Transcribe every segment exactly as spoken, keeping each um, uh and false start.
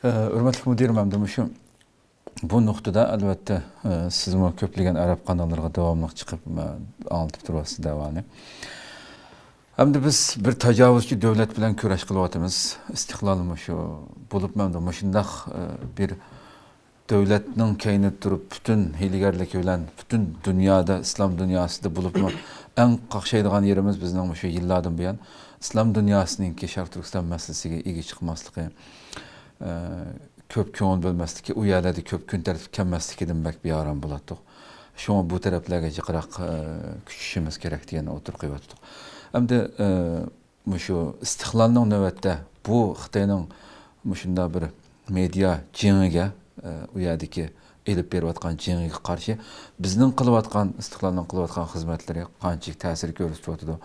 ئە، ھۆرمەتلىك مۇدىرىم، ئەمدى مۇشۇ، بۇ نۇقتىدا، ئەلۋەتتە، ئە، سىزمۇ كۆپلىگەن ئەرەب قاناللىرىغا داۋاملىق چىقىپ، ئە، ئاڭلىتىپ تۇرۇۋاتىسىز دەۋانى. ئەمدى بىز بىر تاجاۋۇزچى دۆلەت بىلەن كۈرەش قىلىۋاتىمىز. ئىستىقلال مۇشۇ بولۇپمۇ، ئەمدى مۇشۇنداق، ئە، بىر دۆلەتنىڭ كەينىدە تۇرۇپ، پۈتۈن ھىيلىگەرلىكى بىلەن پۈتۈن دۇنيادا، ئىسلام دۇنياسىدا بولۇپمۇ، ئەڭ قاقشايدىغان يېرىمىز بىزنىڭ مۇشۇ يىللاردىن بۇيان ئىسلام دۇنياسىنىڭكى شەرقىي تۈركىستان مەسىلىسىگە ئىگە چىقماسلىقى، ئە، كۆپ كۆڭۈل بۆلمەسلىكى، ئۇ يەرلەردە كۆپ كۈن تەرتىپكە كەلمەسلىكىدىن بەك بىئارام بولاتتۇق. شۇڭا بۇ تەرەپلەرگە جىقراق، ئە، كۈچىشىمىز كېرەك دېگەننى ئوتتۇرىغا قويۇۋاتىدۇق. ئەمدى، ئە، مۇشۇ ئىستىقلالنىڭ نۆۋەتتە بۇ خىتاينىڭ مۇشۇنداق بىر مېدىيا جېڭىگە، ئە، ئۇ يەردىكى ئېلىپ بېرىۋاتقان جېڭىگە قارشى بىزنىڭ قىلىۋاتقان، ئىستىقلالنىڭ قىلىۋاتقان خىزمەتلىرى قانچىلىك تەسىر كۆرسىتىۋاتىدۇ،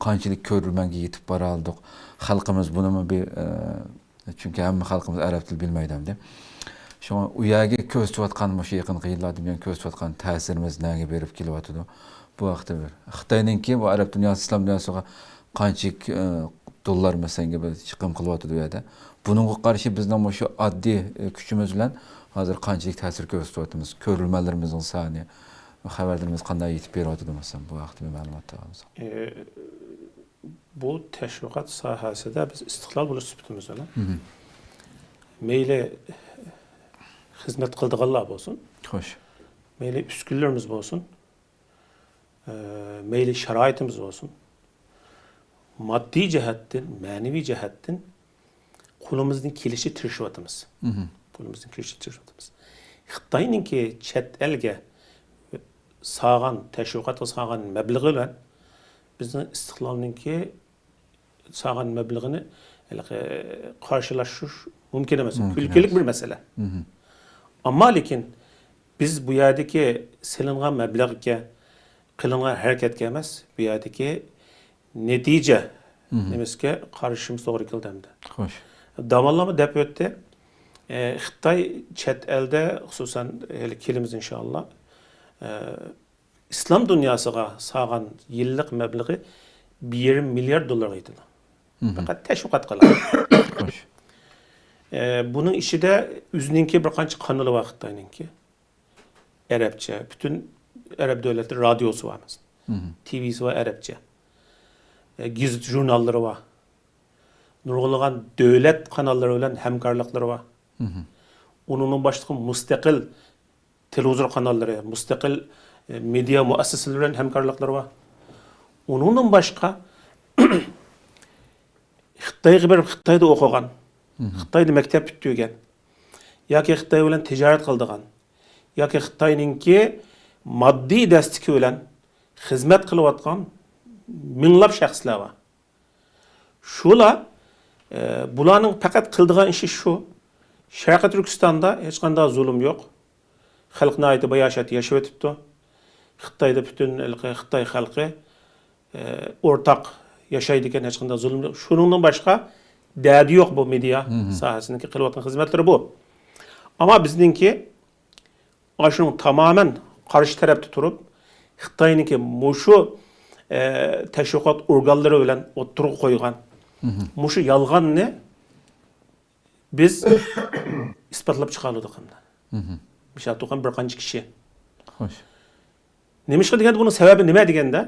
قانچىلىك كۆرۈرمەنگە يېتىپ بارالىدۇق، خەلقىمىز بۇنىمۇ بىر، ئە، چۈنكى ھەممە خەلقىمىز ئەرەب تىلى بىلمەيدۇ ئەمدى. شۇڭا ئۇ يەرگە كۆرسىتىۋاتقان، مۇشۇ يېقىنقى يىللاردىن بۇيان كۆرسىتىۋاتقان تەسىرىمىز نەگە بېرىپ كېلىۋاتىدۇ؟ بۇ ھەقتە بىر خىتاينىڭكى بۇ ئەرەب دۇنياسى، ئىسلام دۇنياسىغا قانچىلىك، ئە، دوللار مەسىلەنگە بىر چىقىم قىلىۋاتىدۇ ئۇ يەردە. بۇنىڭغا قارشى بىزنىڭ مۇشۇ ئاددىي، ئە، كۈچىمىز بىلەن ھازىر قانچىلىك تەسىر كۆرسىتىۋاتىمىز؟ كۆرۈرمەنلىرىمىزنىڭ سانى، خەۋەرلىرىمىز قانداق يېتىپ بېرىۋاتىدۇ مەسىلەن؟ بۇ ھەقتە بىر مەلۇمات بەرسىڭىز. ئى، بۇ تەشۋىقات ساھەسىدە بىز ئىستىقلال بولۇش سۈپىتىمىز بىلەن، مھم، مەيلى خىزمەت قىلىدىغانلار بولسۇن، خوش، مەيلى ئۈسكۈنىلىرىمىز بولسۇن، ئە، مەيلى شارائىتىمىز بولسۇن، ماددىي جەھەتتىن، مەنىۋى جەھەتتىن قولىمىزدىن كېلىشىچە تىرىشىۋاتىمىز. مھم. قولىمىزدىن كېلىشىچە تىرىشىۋاتىمىز. خىتاينىڭكى چەت ئەلگە سالغان، تەشۋىقاتقا سالغان مەبلىغى بىلەن بىزنىڭ ئىستىقلالنىڭكى سالغان مەبلىغىنى ھېلىقى قارشىلىشىش مۇمكىن ئەمەس. مۇمكىن كۈلكىلىك ئەمەس. بىر مەسىلە. مھم. ئەمما لېكىن بىز بۇ يەردىكى سېلىنغان مەبلەغكە، قىلىنغان ھەرىكەتكە ئەمەس، بۇ يەردىكى نەتىجە، مھم، نېمىسىگە قارىشىمىز توغرا كېلىدۇ ئەمدى. خوش. داۋانلارمۇ دەپ ئۆتتى. ئە، خىتاي چەت ئەلدە، خۇسۇسەن، ھېلى كېلىمىز ئىنشائاللا، ئە، ئىسلام دۇنياسىغا سالغان يىللىق مەبلىغى بىر يېرىم مىليارد دوللارغا يېتىدۇ. مھم. پەقەت تەشۋىقات قىلىدۇ. خوش. ئە، بۇنىڭ ئىچىدە ئۆزىنىڭكى بىر قانچە قانىلى بار خىتاينىڭكى. ئەرەبچە، پۈتۈن ئەرەب دۆلەتلىرى رادىيوسى بار مەسىلەن. مھم. تىۋىسى بار ئەرەبچە. ئە، گېزىت ژۇرناللىرى بار. نۇرغۇنلىغان دۆلەت قاناللىرى بىلەن ھەمكارلىقلىرى بار. مھم. ئۇنىڭدىن باشقا مۇستەقىل تېلېۋىزور قاناللىرى، مۇستەقىل، ئە، مېدىيا مۇئەسسەسىلىرى بىلەن ھەمكارلىقلىرى بار. ئۇنىڭدىن باشقا خىتايغا بېرىپ خىتايدا ئوقۇغان، مھم، خىتايدا مەكتەپ پۈتتۈرگەن ياكى خىتاي بىلەن تىجارەت قىلىدىغان ياكى خىتاينىڭكى ماددىي دەستىكى بىلەن خىزمەت قىلىۋاتقان مىڭلاپ شەخسلەر بار. شۇلار، ئە، بۇلارنىڭ پەقەت قىلىدىغان ئىشى شۇ، شەرقىي تۈركىستاندا ھېچقانداق زۇلۇم يوق. خەلق ناھايىتى باياشات ياشىۋېتىپتۇ. خىتايدا پۈتۈن ھېلىقى خىتاي خەلقى، ئە، ئورتاق ياشايدىكەن، ھېچقانداق زۇلۇم يوق. شۇنىڭدىن باشقا دەردى يوق بۇ مېدىيا، مھم، ساھەسىنىڭكى قىلىۋاتقان خىزمەتلىرى بۇ. ئەمما بىزنىڭكى ئاشۇنىڭ تامامەن قارشى تەرەپتە تۇرۇپ، خىتاينىڭكى مۇشۇ، ئە، تەشۋىقات ئورگانلىرى بىلەن ئوتتۇرىغا قويغان، مھم، مۇشۇ يالغاننى بىز ئىسپاتلاپ چىقالىدۇق ئەمدى. مھم. مىسال تۇغقان بىر قانچە كىشى. خوش. نېمىشقا دېگەندە، بۇنىڭ سەۋەبى نېمە دېگەندە،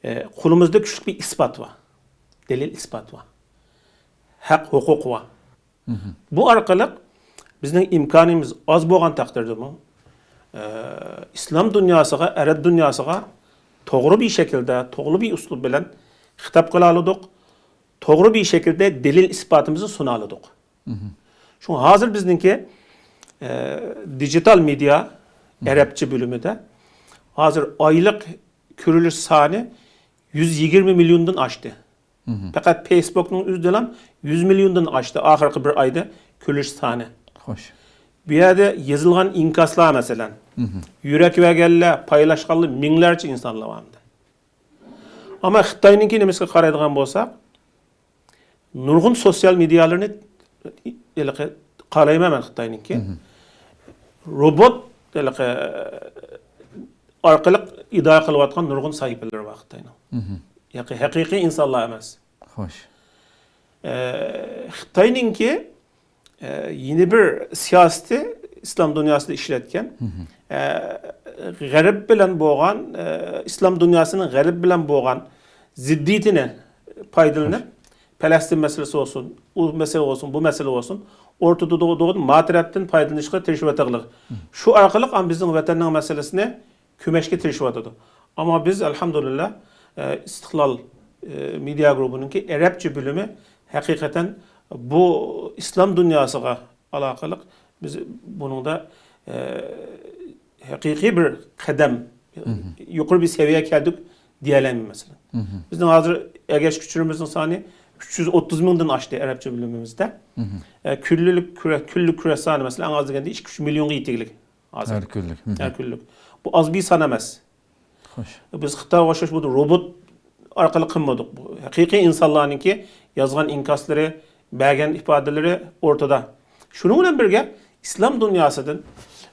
ئە، قولىمىزدا كۈچلۈك بىر ئىسپات بار. دەلىل ئىسپات بار. ھەق ھوقۇق بار. مھم. بۇ ئارقىلىق بىزنىڭ ئىمكانىمىز ئاز بولغان تەقدىردىمۇ، ئە، ئىسلام دۇنياسىغا، ئەرەب دۇنياسىغا توغرا بىر شەكىلدە، توغرا بىر ئۇسلۇب بىلەن خىتاب قىلالىدۇق. توغرا بىر شەكىلدە دەلىل ئىسپاتىمىزنى سۇنالىدۇق. مھم. شۇڭا ھازىر بىزنىڭكى، ئە، دىجىتال مېدىيا، مھم، ئەرەبچە بۆلۈمىدە ھازىر ئايلىق كۆرۈلۈش سانى يۈز يىگىرمە مىليوندىن ئاشتى. مھم. پەقەت فېيسبۇكنىڭ ئۆزىدىلا يۈز مىليوندىن ئاشتى ئاخىرقى بىر ئايدا كۆرۈلۈش سانى. خوش. بۇ يەردە يېزىلغان ئىنكاسلار، مەسىلەن، مھم، يۈرەك بەرگەنلەر، پايلاشقانلار مىڭلارچە ئىنسانلار بار ئەمدى. ئەمما خىتاينىڭكى نېمىسىگە قارايدىغان بولساق، نۇرغۇن سوتسىيال مېدىيالىرىنى ھېلىقى قارايمەن مەن خىتاينىڭكى. مھم. روبوت ھېلىقى ئارقىلىق ئىدارە قىلىۋاتقان نۇرغۇن سەھىپىلىرى بار خىتاينىڭ. مھم. ياكى ھەقىقىي ئىنسانلار ئەمەس. خوش. ئە، خىتاينىڭكى ئە، يەنە بىر سىياسىتى ئىسلام دۇنياسىدا ئىشلەتكەن، ئە، غەرب بىلەن بولغان، ئە، ئىسلام دۇنياسىنىڭ غەرب بىلەن بولغان زىددىيىتىنى پايدىلىنىپ، پەلەستىن مەسىلىسى بولسۇن، ئۇ مەسىلە بولسۇن، بۇ مەسىلە بولسۇن، ئورتىدا تۇرغان ما تەرەپتىن پايدىلىنىشقا تىرىشىۋاتىدۇ. شۇ ئارقىلىق ئام بىزنىڭ ۋەتەننىڭ مەسىلىسىنى كۆمەشكە تىرىشىۋاتىدۇ. ئەمما بىز، ئەلھەمدۇلىللا، ئە، ئىستىقلال، ئە، مېدىيا گۇرۇپپىنىڭكى ئەرەبچە بۆلۈمى ھەقىقەتەن بۇ ئىسلام دۇنياسىغا ئالاقىلىق، بىز بۇنىڭدا، ئە، ھەقىقىي بىر قەدەم، يۇقىرى بىر سەۋىيەگە كەلدۇق دېيەلەيمەن، مەسىلەن. بىزنىڭ ھازىر ئەگەشكۈچىلىرىمىزنىڭ سانى ئۈچ يۈز ئوتتۇز مىڭدىن ئاشتى ئەرەبچە بۆلۈمىمىزدە. ئە، كۈنلۈك كۈرە-، كۈنلۈك كۈرەش سانى، مەسىلەن، ئەڭ ئاز دېگەندە ئىككى، ئۈچ مىليونغا يېتىگلىك ھازىر. ھەر كۈنلۈك. ھەر كۈنلۈك. بۇ ئاز بىر سان ئەمەس. خوش. بىز خىتايغا ئوخشاش بۇ روبوت ئارقىلىق قىلمىدۇق. بۇ ھەقىقىي ئىنسانلارنىڭكى يازغان ئىنكاسلىرى، بەرگەن ئىپادىلىرى ئورتىدا. شۇنىڭ بىلەن بىرگە، ئىسلام دۇنياسىدىن،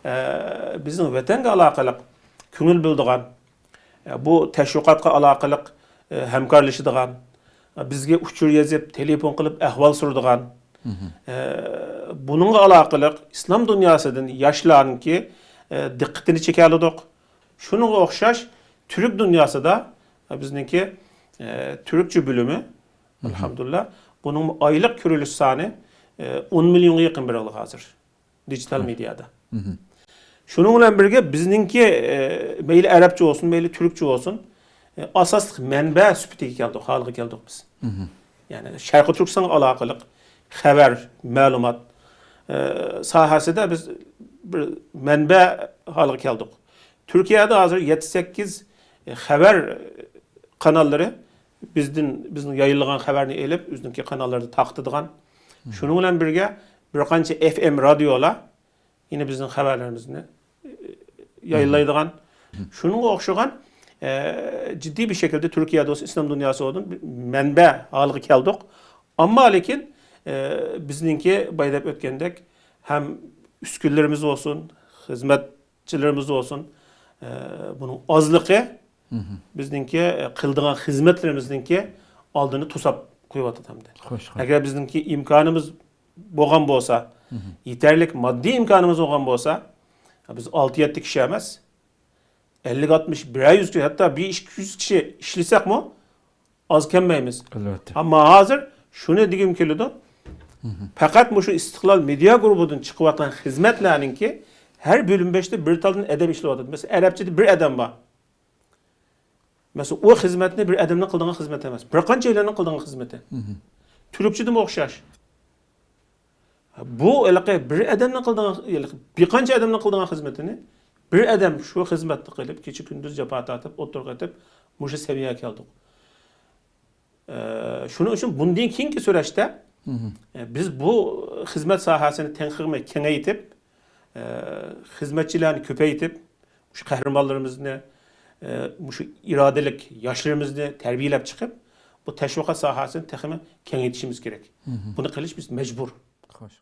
ئە، بىزنىڭ ۋەتەنگە ئالاقىلىق كۆڭۈل بۆلىدىغان، ئە، بۇ تەشۋىقاتقا ئالاقىلىق، ئە، ھەمكارلىشىدىغان، ئە، بىزگە ئۇچۇر يېزىپ، تېلېفون قىلىپ ئەھۋال سورىدىغان، ئە، بۇنىڭغا ئالاقىلىق ئىسلام دۇنياسىدىن ياشلارنىڭكى، ئە، دىققىتىنى چېكەلىدۇق. شۇنىڭغا ئوخشاش تۈرك دۇنياسىدا، ئە، بىزنىڭكى، ئە، تۈركچە بۆلۈمى، ئەلھەمدۇلىللا، بۇنىڭ ئايلىق كۆرۈلۈش سانى، ئە، ئون مىليونغا يېقىن بېرىلدى ھازىر دىجىتال مېدىيادا. شۇنىڭ بىلەن بىرگە بىزنىڭكى، ئە، مەيلى ئەرەبچە بولسۇن، مەيلى تۈركچە بولسۇن، ئە، ئاساسلىق مەنبە سۈپىتىگە كەلدۇق، ھالغا كەلدۇق بىز. يەنى شەرقىي تۈركىستانغا ئالاقىلىق خەۋەر، مەلۇمات، ئە، ساھەسىدە بىز بىر مەنبە ھالغا كەلدۇق. تۈركىيەدە ھازىر يەتتە، سەككىز، ئە، خەۋەر قاناللىرى بىزدىن، بىزنىڭ يايىلغان خەۋەرنى ئېلىپ، ئۆزىنىڭكى قاناللىرىدا تارقىتىدىغان. شۇنىڭ بىلەن بىرگە، بىر قانچە ئېف ئېم رادىيولار يەنە بىزنىڭ خەۋەرلىرىمىزنى، ئە، يايلايدىغان. شۇنىڭغا ئوخشىغان، ئە، جىددىي بىر شەكىلدە تۈركىيەدە بولسۇن، ئىسلام دۇنياسى بولسۇن، بىر مەنبە ھالىغا كەلدۇق. ئەمما لېكىن، ئە، بىزنىڭكى بايا دەپ ئۆتكەندەك ھەم ئۈسكۈنىلىرىمىز بولسۇن، خىزمەتچىلىرىمىز بولسۇن، ئە، بۇنىڭ ئازلىقى بىزنىڭكى، ئە، قىلىدىغان خىزمەتلىرىمىزنىڭكى ئالدىنى توساپ قويۇۋاتىدۇ ئەمدى. خوش، خوش. ئەگەر بىزنىڭكى ئىمكانىمىز بولغان بولسا، يېتەرلىك ماددىي ئىمكانىمىز بولغان بولسا، بىز ئالتە يەتتە كىشى ئەمەس، ئەللىك ئاتمىش، بىرەر يۈز كىشى، ھەتتا بىر ئىككى يۈز كىشى ئىشلىسەكمۇ، ئاز كەلمەيمىز. ئەلۋەتتە. ئەمما ھازىر شۇنى دېگۈم كېلىدۇ، پەقەت مۇشۇ ئىستىقلال مېدىيا گۇرۇپپىدىن چىقىۋاتقان خىزمەتلەرنىڭكى ھەر بۆلۈم بەشتە بىر تالدىن ئادەم ئىشلەۋاتىدۇ. مەسىلەن، ئەرەبچىدە بىر ئادەم بار. مەسىلەن، ئۇ خىزمەتنى بىر ئادەمنىڭ قىلىدىغان خىزمىتى ئەمەس. بىر قانچە ئادەمنىڭ قىلىدىغان خىزمىتى. تۈركچىدىمۇ ئوخشاش. بۇ ھېلىقى بىر ئادەمنىڭ قىلىدىغان، ھېلىقى بىر قانچە ئادەمنىڭ قىلىدىغان خىزمىتىنى بىر ئادەم شۇ خىزمەتنى قىلىپ، كېچە-كۈندۈز جاپا تارتىپ، ئوتتۇرىغا ئېتىپ، مۇشۇ سەۋىيەگە كەلدۇق. ئە، شۇنىڭ ئۈچۈن بۇندىن كېيىنكى سۈرەشتە، ئە، بىز بۇ خىزمەت ساھەسىنى تېخىمۇ كېڭەيتىپ، ئە، خىزمەتچىلەرنى كۆپەيتىپ، مۇشۇ قەھرىمانلىرىمىزنى، ئە، مۇشۇ ئىرادىلىك ياشلىرىمىزنى تەربىيەلەپ چىقىپ، بۇ تەشۋىقات ساھەسىنى تېخىمۇ كېڭەيتىشىمىز كېرەك. بۇنى قىلىش بىز مەجبۇر. خوش.